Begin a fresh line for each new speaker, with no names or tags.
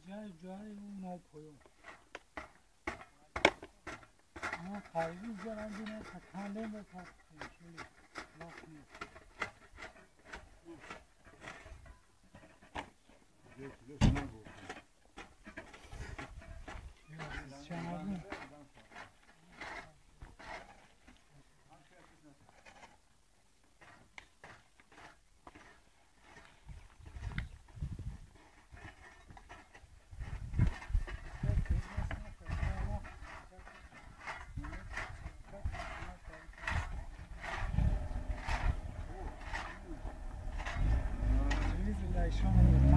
جای جای اون پایون ما قریبی جران دینه تا کندیم به تا شلی وقت نیست.